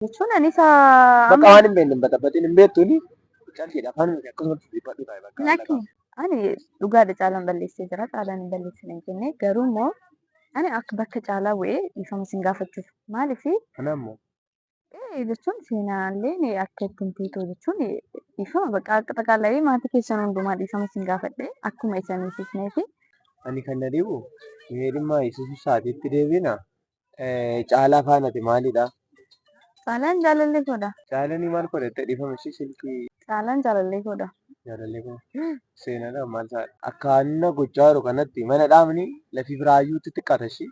Jechuun ani isa Bakka amma waan hin beekne hin baxabaxin hin beektuuni. Calliidha afaan miti akkasumatti dhiphadhu taa'e bakka Lakki ani dhugaadha caalaan balleessee jira caalaan hin balleessine hin jenne garuu immoo ani akka bakka caalaa bu'ee dhiifama sin gaafachuuf maaliif Kana immoo jechuun seenaallee akka ittiin teetoo jechuun dhiifama bakka akka xaqaalayee maatii keessan hundumaa dhiifama sin gaafadhe akkuma isan hiisisnee fi ani kan na dhibu mee dhimma isuusu saatiitti deebina. Caalaa faanati maalidha? Caalaan jaalallee koodha. Caalanii maal godhatte dhiifama ishee silkii Caalaan jaalallee koodha. Jaalallee koo seenaadha maal ta'a? Akka anna gochaa jiru kanatti mana dhaabni lafi biraayyuutti xiqqaata ishee.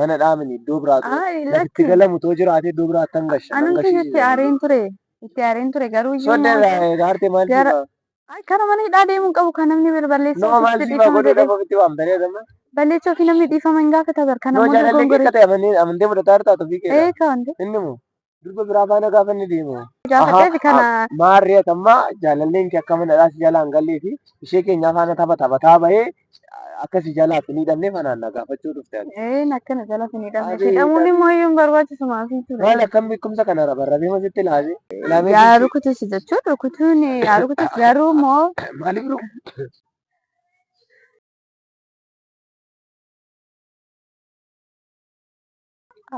Mana dhaabni iddoo biraatu Ay, lafitti lakki. galamu too jiraate iddoo biraatti hangasha. Anumti itti aareen ture. Itti aareen ture garuu iyyuu Sodda immoo irraa aarte maal gara siifaa? Ay, kara mana hidhaa deemuu qabu kan namni balleessa Noo maal ofiitti siifaa dhiifama godhuu jedhee. dhafa ofitti waamtanii adama? Balleessa ofii namni dhiifama hin gaafata bar kan Noo ammoo jaalallee kee dogongore. akka ta'e amantee fudhataa jirtaa ofii keedha. Ee kaawwante. Inni moo durba biraa faana gaafa inni deemu. Gaafadhee fi kana Maarree atammaa jaalalleen kee akka mana si jalaa hin gallee fi ishee keenyaa faana tapha taphataa bahee akka si jalaa hin hidhamneef anaan na gaafachuu dhufte ati. Ee akkana jala hin hidhamne. Abeet, Hidhamuun immoo iyyuu hin barbaachisu maafii ture. Maal akkam beekumsa kana rabarrabee masitti ilaale? Ilaamee Yaa rukutus jechuun rukutuun yaa rukutus garuu immoo maaliif rukutu?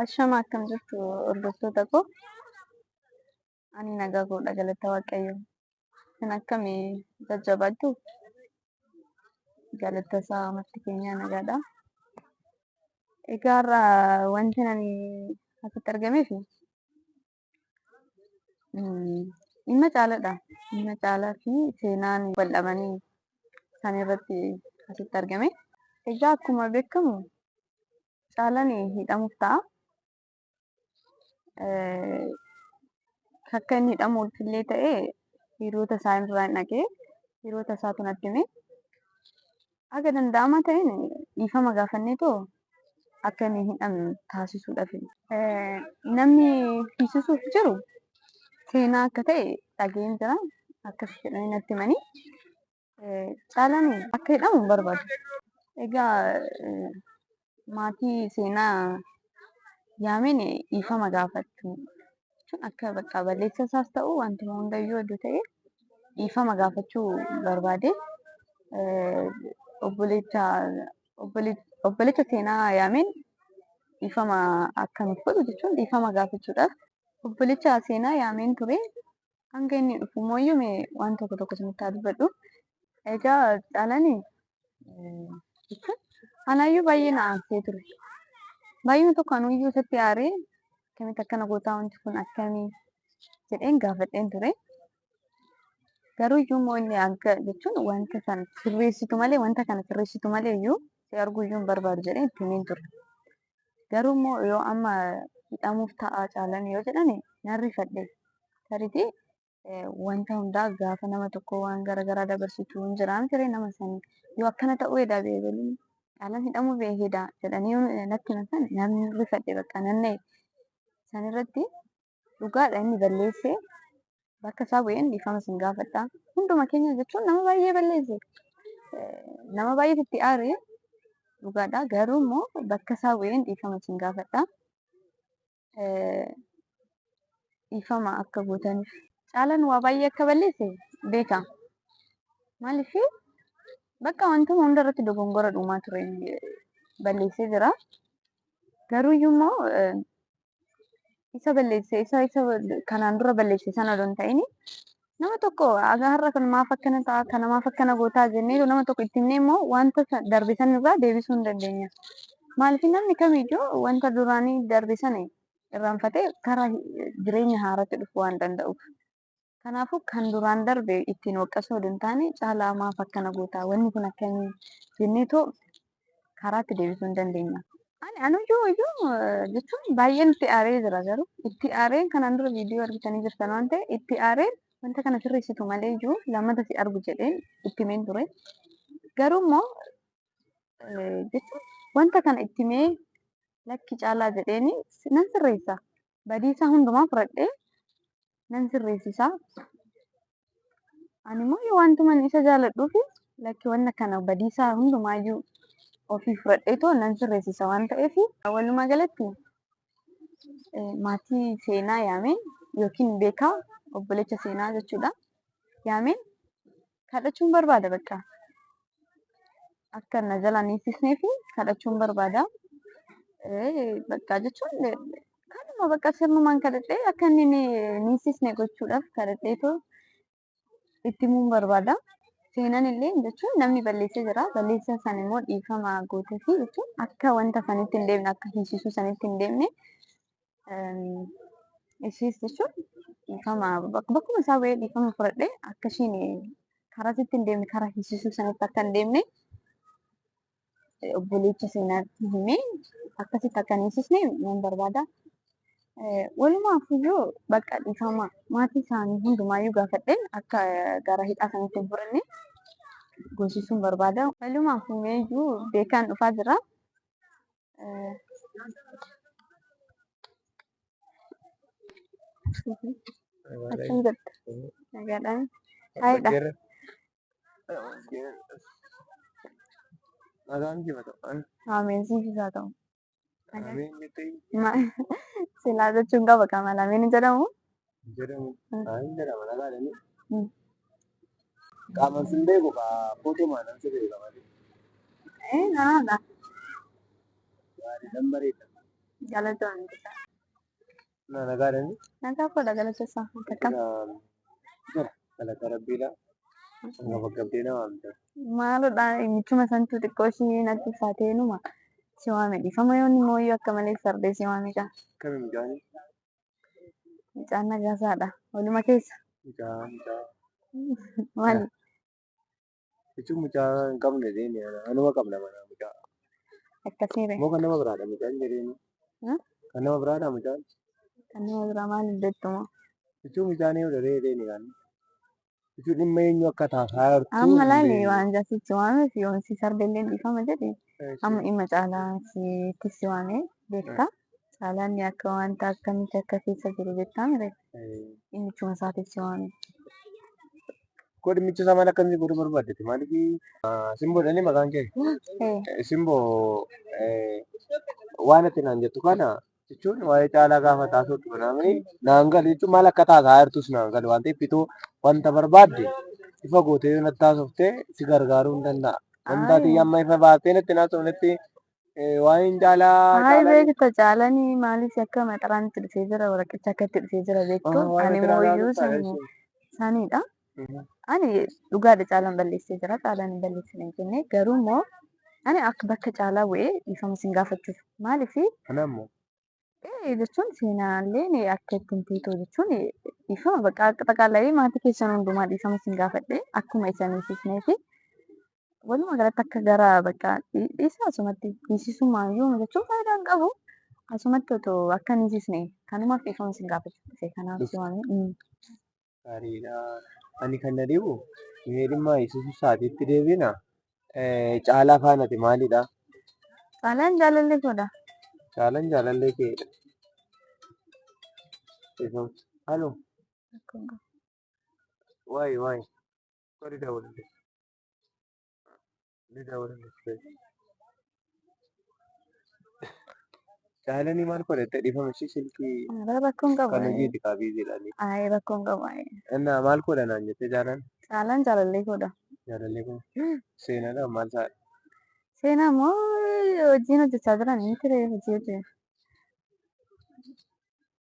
Ashama akkam jirtu hordoftoota koo. Ani nagaa koodha galata Waaqayyo. Isin akkamii jajjabaattu? Galata isaa marti keenyaa nagaadha. Egaa har'a wanti ani asitti argameef dhimma caalaadha. Dhimma caalaa fi seenaan wal dhabanii isaan irratti asitti argame. Egaa akkuma beekamu caalaan hidhamuuf ta'a. Akka inni hidhamuuf illee ta'e hiriyoota isaa irraa hin dhaqee hiriyoota isaatu natti hime. Haga danda'amaa ta'een dhiifama gaafanneetoo akka inni hin hidhamne taasisuudhaaf. Namni hiisisuuf jiru seenaa akka ta'e dhaga'een jira. Akkas jedhanii natti himanii. Caalaan akka hidhamu hin barbaadu. Egaa maatii seenaa yaameen dhiifama gaafachuu jechuun akka bakka balleessa isaas ta'u wantuma hundayyuu oduu ta'e dhiifama gaafachuu barbaade. Obboleessa seenaa yaameen dhiifama akka nuuf godhu jechuun dhiifama gaafachuudhaaf obboleessa seenaa yaameen ture. Hanga inni dhufu immoo iyyuu mee waan tokko tokko isinitti haa dubbadhu. Egaa caalaan jechuun anaayyuu baay'ee na aarsee ture. Baay'ee tokko anuyyuu isatti aaree akkamitti akkana gootaa wanti kun akkamii jedheen gaafadheen ture. Garuu iyyuu immoo inni akka jechuun wanta sana sirreessitu malee wanta kana sirreessitu malee iyyuu si arguu iyyuu hin barbaadu jedhee itti himeen ture. Garuu immoo yoo amma hidhamuuf ta'a caalan yoo jedhame nan rifadhe. Tariitii wanta hundaa gaafa nama tokko waan garaagaraa dabarsitu hin jira miti nama sanii yoo akkana ta'uu hedaa beekaluu caalaan hidhamuu hedaa jedhanii yoo natti himan sana nan rifadhe bakka nan na'e. San irratti dhugaadha inni balleesse bakka isaa bu'een dhiifama sin gaafadha. Hunduma keenya jechuun nama baay'ee balleesse. Nama baay'eetu itti aare dhugaadha. Garuu immoo bakka isaa bu'een dhiifama sin gaafadha. Dhiifama akka gootaniif. Caalaan waa baay'ee akka balleesse beeka. Maaliif bakka wantuma hunda irratti dogongora dhumaa ture balleessee jira. Garuu iyyuu immoo isa balleesse isa isa kanaan dura balleesse sana odoo hin ta'in nama tokko haga har'a kan maaf akkana ta'a kana maaf akkana gootaa jennee nama tokko itti himnee immoo wanta darbe sana irraa deebisuu hin dandeenya. Maaliif namni kamiyyuu wanta duraanii darbe sana irraanfatee karaa jireenya haaraatti dhufuu waan danda'uuf. Kanaafuu kan duraan darbe ittiin waqqasuu odoo hin taane caalaa maaf akkana gootaa wanni kun akkamii jenneetoo karaatti deebisuu hin dandeenya. Ani anuyyuu iyyuu jechuun baay'een itti aaree jira garuu itti aareen kanaan dura viidiyoo argitanii jirtan waan ta'e itti aareen wanta kana sirreessitu malee iyyuu lammata si argu jedheen itti himeen ture. Garuu immoo jechuun wanta kana itti himee lakki caalaa jedheeni nan sirreessa. Badiisaa hundumaa fudhadhee nan sirreessisa. Ani immoo yoo wantuma isa jaaladhuuf lakki wanna kana badiisaa hundumaayyuu ofii fudhadheetoo nan sirreessisa waan ta'eef walumaa galatti Maatii Seenaa yaameen yookiin beekaa obbolecha Seenaa jechuudha. Yaameen kadhachuun barbaada bakka. Akka na jalaan hiisisnee fi kadhachuun barbaada. Bakka jechuun kanuma bakka sirnumaan kadhadhee akka inni hin hiisisne gochuudhaaf kadhadheetoo itti himuun barbaada. Seenaan illee jechuun namni balleessee jira. Balleessaa sana immoo dhiifama gootee fi jechuun akka wanta sanitti hin deemne akka hiisisuu sanitti hin deemne ishees jechuun dhiifama bakkuma isaa bu'ee dhiifama fudhadhee akka isheen karaa sitti hin deemne karaa hiisisuu sanitti akka hin deemne obboleecha Seenaatti himee akkasitti akka hin hiisisne nan barbaada. Walumaafiyyuu bakka dhiifama maatii isaanii hundumaayyuu gaafadheen akka gara hidhaa sanatti hin fudhanne goosisuun barbaada. Walumaafiyyuu beekaan dhufaa jira. Akkam jirta? Nagaadhaan. Haayidha. Nagaan jibata. Ameen siif haa ta'u. Ameen jettee Silaa jechuun qaba qaama lameen hin jedhamu. Jedhamu. Ameen jedhama nagaadhani. Qaamaan sin beeku kaa footoo maalaan si beeka malee. Nanaadha. Gaarii nan bareeda. Galatoon. Na nagaadhani. Nagaa koodha galatosaa. Akkam. Jira galata rabbiidha. Hanga gaggabdee nama waamte. Maalodha michuma santuu xiqqoo ishii natti ulfaatee numa si waame dhiifama yoon immoo iyyuu akka malee sardee si waame gaa. Kami mucaan? Mucaan nagaasaadha. Waluma keessa. Mucaa mucaa. Maali? Jechuun mucaa hin qabne deemi anuma qabna mana mucaa. Akkasiire. Moo kan nama biraadha mucaan jedheeni. Kan nama biraadha mucaan. Kan nama biraa maaliif jettumoo? Jechuun mucaan eenyu dha deemi kan. Jechuun dhimma eenyu akka taasaa jirtu Amma hin laali beeknu. waan jaasichi waame fi yoon si sardellee dhiifama jedhe amma dhimma Caalaa sitti si waame beekta. Caalaan akka wanta akkamitti akka keessa jiru beektaa mire dhimmichuma isaatiif si waame. Koo dhimmicha isaa maal akkamii godhuu barbaaddete? Maaliif Simboo jedhanii maqaan kee? Simboo waan ati naan jettu kana jechuun waa'ee Caalaa gaafa taasiftu kanaaf naan galu jechuun maal akka taasaa jirtus naan galu waan ta'eef itoo wanta barbaadde ifa gootee yoo natti haasofte si gargaaruu hin danda'a. Wanta ati amma ifa baastee natti hin haasofnetti waa'een Caalaa Hayi Caalaa beekta Caalanii maaliif akka maxaraan itti dhufee jira waraqicha akka itti dhufee jira beektu waa'ee ani maxaraa immoo iyyuu haasoftaa saniidha. Ani dhugaadha Caalaan balleessee jira Caalaan hin balleessine hin jenne garuu immoo ani akka bakka Caalaa bu'ee dhiifama sin gaafachuuf maaliif Kana immoo jechuun seenaallee akka ittiin teetoo jechuun dhiifama bakka akka xaqaalayee maatii keessan hundumaa dhiifama sin gaafadhe akkuma isan hiisisnee fi walumaa galatti akka gara bakka dhiisa asumatti hiisisummaa iyyuu jechuun faayidaa hin qabu. Asumatti otoo akka hin hiisisne kanumaaf dhiifama sin gaafachuuf dhufe kanaaf si waame. Gaariidha. Ani kan na dhibu mee dhimma hiisisuu isaatiitti deebina. Caalaa faana ati maalidha? Caalaan jaalallee koodha. Caalaan jaalallee keedha. Halo. Wayi wayi. Sorry daawwalle. Ni daawwalle. Caalanii maal godhatte dhiifama ishee silkii Rakkoon qabu. kan hojiiti kaa biiziidhaani. Ayi rakkoon qabu. Innaa maal godha naan jettee Caalaan? Caalaan jaalallee koodha. Jaalallee kun seenaadha maal ta'a? Seenaa immoo hojiin hojjechaa jiran inni ture hojii hojii.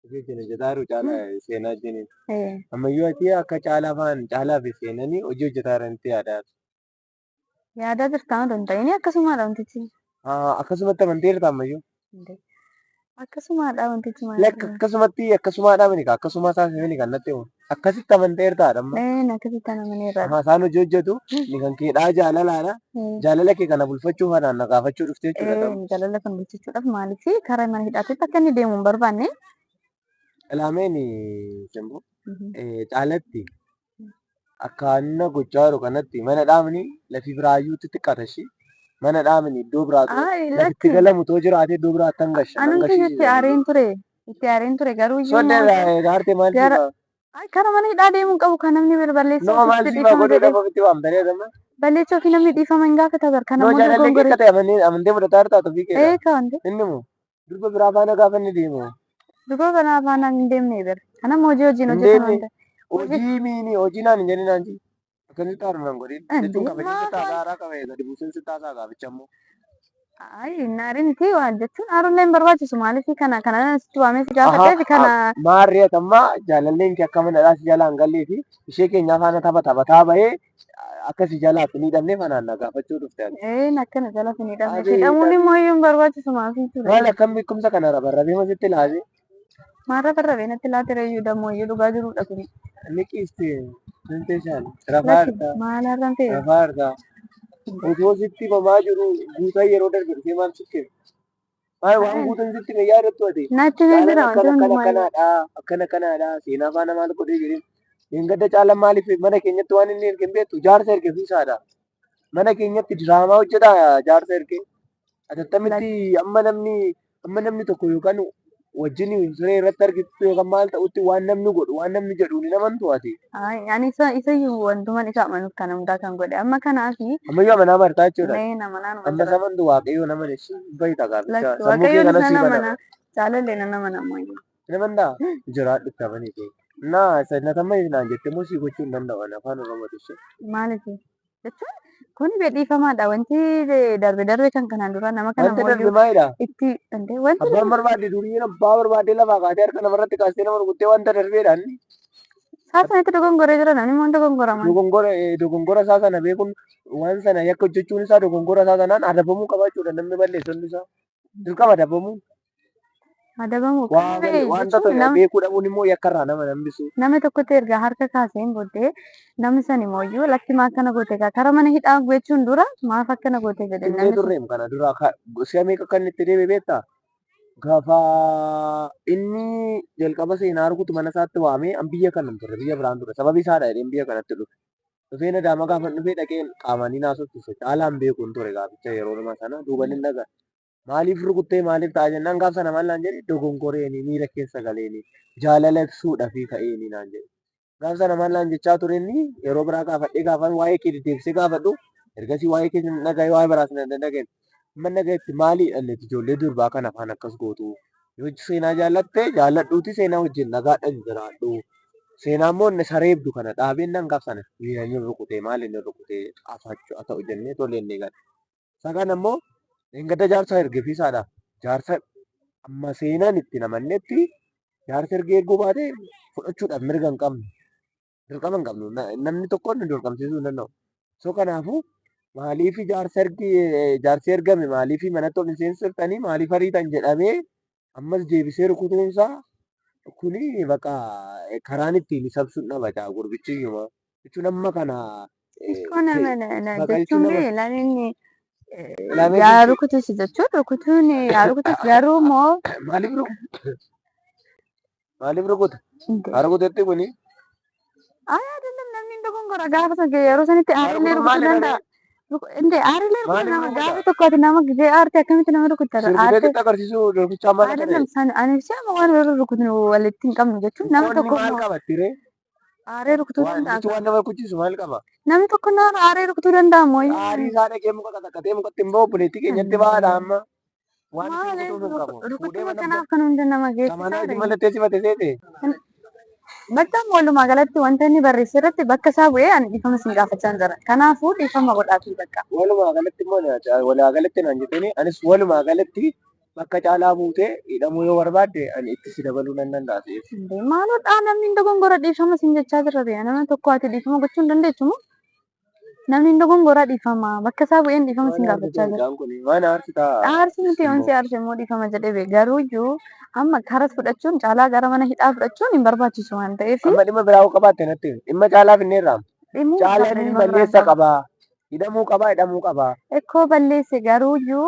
Hojii wajjin hojjetaa jiru Caalaa seenaa wajjiniin. Ammayyuu ati akka Caalaa faan Caalaa fi seenanii hojii hojjetaa jiranitti yaadaa jirta. Yaadaa jirtaa odoo hin ta'in akkasumaadha wantichi. Akkasumatti amantee jirta ammayyuu. Akkasumaadha wantichi maal? Lakka akkasumatti akkasumaadha mini akkasuma taasifamini kan natti himu. Akkasitti amantee jirtaadha amma. Een akkasitti amaneerra. Isaan hojii hojjetu ni kan keedhaa jaalalaadha. Jaalala kee kana bulfachuuf anaan na gaafachuu dhufte jechuudha. Een jaalala kan bulchachuudhaaf maaliif karaa mana hidhaatti akka inni deemu hin barbaanne. Ilaameen Simboo Caalatti akka anna gochaa jiru kanatti mana dhaabni lafi biraayyuu xixiqqaata ishee. Mana dhaabni iddoo biraatu lafitti galamu too jiraate iddoo biraatti hangasha. Anumti itti aareen ture. Itti aareen ture garuu iyyuu Sodda gaarte maal Gara- siifaa? Ay, karaa mana hidhaa deemuu hin qabu kan namni balleessa Noo maal ofiitti siifaa dhiifama godhuu jedhee. dhafa ofitti waamtanii adama? Balleessa ofii namni dhiifama hin gaafata bar kan Noo ammoo jaalallee kee dogongore. akka ta'e amantee fudhataa jirtaa ofii keedha. Ee kaawwante Inni moo durba biraa faana gaafa inni deemu. Durba kanaa faana hin deemne bar. Kanama hojii hojiin Hin hojjetan deemne. waan ta'eef. Hojii Hojii miini hojii naan hin jedhin anji. Akkasitti haaru nan godhin. Jechuun Ande kabajeen sitti maaf haasaa haaraa qabe gadi buuseen sitti haasaa gaaficha immoo. Ayi naarinti waan jechuun aaruullee hin barbaachisu maaliif kana kana sitti waamee si Ahaa gaafadheef kana maarree atammaa jaalalleen kee akka mana si jalaa hin gallee fi ishee keenyaa faana tapha taphataa bahee akka si jalaa hin hidhamneef anaan na gaafachuu dhufte ati. een akkana jala hin hidhamne Abeet hidhamuun abeet. immoo iyyuu hin barbaachisu maafii ture. Maal akkam beekumsa kana rabarrabee masitti laate? Maarra barrabee natti laatere iyyuu dammoo iyyuu dhugaa jirudha kuni. Inni qiiste tinteshaan rafaa Lakki jirta maal har'aan ta'e rafaa jirta. Otoo sitti himamaa jiru guutaa yeroo darbe dhufee maal sitti hime? Maal waan guutuun sitti hime yaadattu ati? Natti himee Caalaan jira wanti akkana akkana hundumaa iyyuu. akkanaadha akkana akkanaadha seenaa faana maal godhee jedheen. Dheengadda caalaan maaliif mana keenyatti waan inni erge hin beektu jaarsa erge fiisaadha. Mana keenyatti diraamaa hojjetaa jaarsa erge. Atattamitti amma namni tokko yookaan wajjin siree irratti argitu yookaan maal ta'utti waan namni godhu waan namni jedhu ni amantu ati. Ay, ani isa isayyuu wantuman isa amanuuf kana hundaa kan godhe amma kanaafi Ammayyuu amanaa martaa jechuudha. mee nama naanuma Amma jira. samantu waaqayyo nama neshi bayita gaaficha Lakki sammuu kee waaqayyoon kana isa sii nama bana. na jaalallee na nama namoyyu. Nama ndaa jiraadhu itti amanii kee. Naa natamma naan jette immoo sii gochuu hin danda'u ani afaan Oromooti ishee. Maaliif jechuun kun dhiifamaadha wanti darbe darbe kan kanaan dura nama kana Wanti darbe mooyyuu maalidha? itti ande wanti Abbaan barbaade duriin abbaa barbaade lafaa kaatee harka namarratti kaastee nama rukuttee wanta darbeedha inni. Isaa sanatti dogongoree jira namni immoo dogongorama. Dogongora isaa sana beekuun waan sana yakka hojjechuun isaa dogongora isaa sanaan adabamuu qabaachuudha namni balleessu hundi isaa. Dirqama adabamuun. Adabamuu Waa kan ta'e wanta jechuun ta'e nama beekuu dhabuun immoo yakka irraa nama hambisu. Nama tokkotti erga harka kaaseen booddee namni san immoo lakki maa akkana goote kaa kara mana hidhaa gochuun dura maaf akkana goote jedhe Dhimee namni sun. turreem kana dura si'a meeqa kan itti deeme beektaa? Gaafa inni jalqaba seenaa rukutu mana isaatti waamee an biyya kana hin turre biyya biraan ture sababi isaadha jedheen biyya kanatti dhufe. Dhufee nadaama gaafa dhufee dhaqeen qaamanii naasofsiise caalaan beeku hin ture gaaficha yeroo nama sana duuba inni dhaga. Maaliif rukuttee maaliif ta'a jennaan gaaf sana maal naan jedhe dogongoreeni miira keessa galeeni jaalala ibsuudhafi ka'eeni naan jedhe. Gaaf sana maal naan jechaa ture inni yeroo biraa gaafadhee gaafan waa'ee kee deddeebisee gaafadhu ergasii waa'ee kee hin dhagaye waa'ee biraas hin dhagaye. Amma dhagayetti maaliidha inni ijoollee durbaa kana afaan akkas gootu. Yoo seenaa jaallatte jaalladhuuti seenaa wajjin nagaadhaan jiraadhu. Seenaa immoo inni sareebdu kana dhaabeen nan gaaf sana inni rukutee maal inni rukutee afachuu haa ta'u jennee tolee inni gala. Isa kana immoo dheengadda jaarsa erge fiisaadha. Jaarsa amma seenaan itti namannetti jaarsa ergee erguu baate fudhachuudhaaf mirga hin qabnu. Dirqama hin qabnu. Namni tokko nu dirqamsiisuu hin danda'u. So kanaafuu maaliif jaarsa ergi jaarsi ergame maaliif manatti ol hin seensiftanii maaliif ariitan jedhamee ammas deebisee rukutuunsaa kuni baqa karaan ittiin isa ibsuun dhaba gurbichi iyyuma. Jechuun amma kana Ikkoo nama baqa jechuun jechuun nama bee ilaalinni lamee yaa jechuun rukutus jechuun rukutuun yaa rukutus garuu immoo maaliif rukuta? Maaliif rukuta? Haa rukutetti kuni Ay አይደለም namni hin dogongora gaafa san yeroo sanitti haa aarillee rukutu rukutuu maali danda'a. dhabee? Inde aarillee rukutu Maaliif nama rukuta? gaafa tokko ati nama gisee aarte akkamitti nama rukutta? Sirbitee Aarte sitti agarsiisuu rukuchaa maal akka አይደለም ta'e? san ani si amma waan warra rukutnu walitti hin qabnu jechuun nama Qoonni tokko maal immoo qaba tiree? aaree rukutuu Waan danda'a. jechuun waan nama rukuchiisu maal qaba? Namni tokko nama aaree rukutuu danda'a moo? Aarii isaa dhaqee muka qaxaqatee mukatti hin bahu obboleettii keenyatti bahaadha amma. Waan itti Maal rukutuuf hin qabu. Fuudhee rukutuma mana kanaaf kan hunda nama samanaa geessisaa hojii mallattee sifate seete. Bakka walumaa galatti wanta inni barreesse irratti bakka isaa bu'ee ani dhiifama sin gaafachaa jira. Kanaafuu dhiifama godhaafi bakka. Walumaa galatti immoo walumaa galatti naan jettanii anis walumaa galatti bakka caalaa buutee hidhamuu yoo barbaadde ani itti si dabaluu nan danda'a si'eef. Maaloodhaa namni hin dogongora dhiifama sin jechaa jira bee nama tokko ati dhiifama gochuu hin dandeessu moo? Namni hin dogongora dhiifama bakka isaa bu'een dhiifama sin Waan gaafachaa aarsite jira. mucaan kun waan aarsitaa Aarsi miti yoon immoo. si aarse immoo dhiifama jedhee bee garuu iyyuu amma karas fudhachuun caalaa gara mana hidhaa fudhachuun hin barbaachisu waan ta'eef. Amma dhimma biraa hoo qabaatte natti himi. Dhimma caalaa finneerraa. Dhimma Caalaan dhimma biraan balleessa qaba. qabaa. Hidhamuu qabaa hidhamuu qabaa. Ekkoo balleesse garuu iyyuu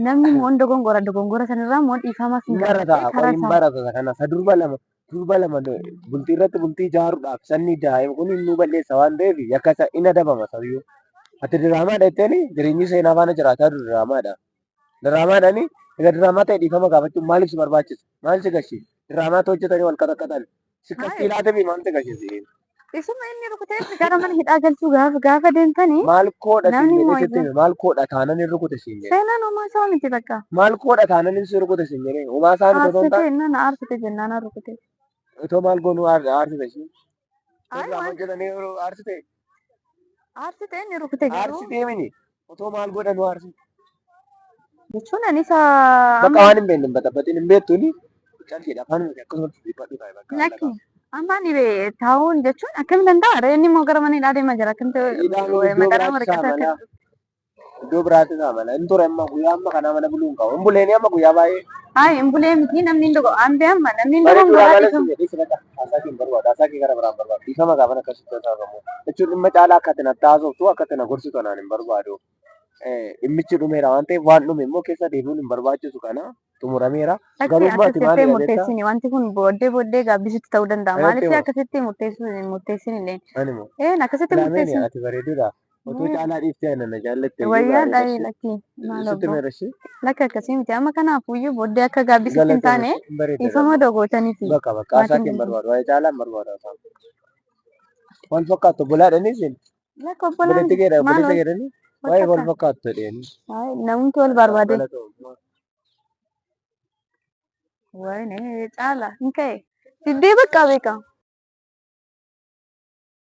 namni immoo hin dogongora dogongora sanirraa immoo dhiifama sin Hin barata gaafadhee qoy karaa hin isaa. barata kana isa durba lama bultii irratti bultii ijaaruudhaaf sanni daa'ima kun inni balleessa waan ta'eef yakka isa in adabama sabiyyuu. Ati diraamaadha jetteeni jireenyi seenaa faana jiraataa jiru diraamaadha. Diraamaadhaani egaa diraamaa ta'e dhiifama gaafachuun maaliif si barbaachisa? Maal si gashi? Diraamaatu hojjetanii wal qaxaqqaxan. Si Hayi qabxii laatefi maal si gashi? Isuma inni rukutee gara mana hidhaa galchuu gaafa gaafa deemtanii Maal koodha siin namni jedhee immoo sitti hime maal koodha taanan hin rukute siin jedhe. Seenaan homaa isaa miti bakka. Maal koodha taanan hin si rukute siin jedhee homaa isaa miti otoo hin Aarsite taane innaan aarsite jennaan aan rukute. otoo maal goonuu aarsite isheen. Ay Irraa waan hojjetanii aarsite. aarsite inni rukute garuu Aarsitee mini otoo maal godhanuu aarsite. jechuun ani isa Bakka amma waan hin beekne hin baxabaxin hin beektuuni. Calliidha afaan miti akkasumatti dhiphadhu taa'e bakka haala lakki amma ani taa'uun jechuun akkam danda'a ree inni immoo gara mana hidhaa deemaa jira akkam ta'e Hidhaan iddoo maqaa biraatti waraqata akka saamala. Iddoo biraatti saamala. Hin ture amma guyyaa amma kanaa mana buluu hin qabu. Hin buleeni amma guyyaa baay'ee. Ay hin bulee miti namni hin dogo an bee amma namni hin Bareedu dogongoraa raagalee dhiifama. siin jedhee sirata haasaa kee hin barbaadu. Haasaa kee gara biraan barbaadu. Dhiifama gaafan akkasitti haasa'amu. Jechuun dhimma caalaa akka ati natti haasoftu akka ati na gorsitu anaan hin barbaadu. Dhimmichi dhumeera waan ta'eef waan dhume immoo keessa deebi'uun hin barbaachisu kana xumurameera. Lakki Garuu immoo ati akkasitti maalidha beektaa? murteessini wanti kun booddee booddee gaabbisitti ta'uu danda'a. Anatti Maaliif hima. akkasitti murteessuu hin murteessin illee. Ani moo. Een akkasitti Laameen murteessin. ati bareeduudha. Otoo caalaa dhiiftee ana na jaallatte iyyuu Wayyaa gaariidha dhahee ishee. lakki maal Sitti obbo. meera ishee. Lakki akkasii miti amma kanaafuyyuu booddee akka gaabbisitti hin Galatoomi taane ishee. Hin bareedda dhiifama garuu. dogootaniiti. Bakka bakka haasaa Maatiin kee hin bilbilu. barbaadu. Waa'ee caalaa hin barbaadu haasaa. Wal fakkaattu obbolaadhanii isin. Lakki obbolaan Obboleetti keedha maal obboleessa wal keedhanii. wal Waa'ee wal fakkaata. fakkaattu jedheen. Hayi, Namumti wal barbaade. Galatoomi. Wayne caala hin ka'e. Diddee bakka beeka.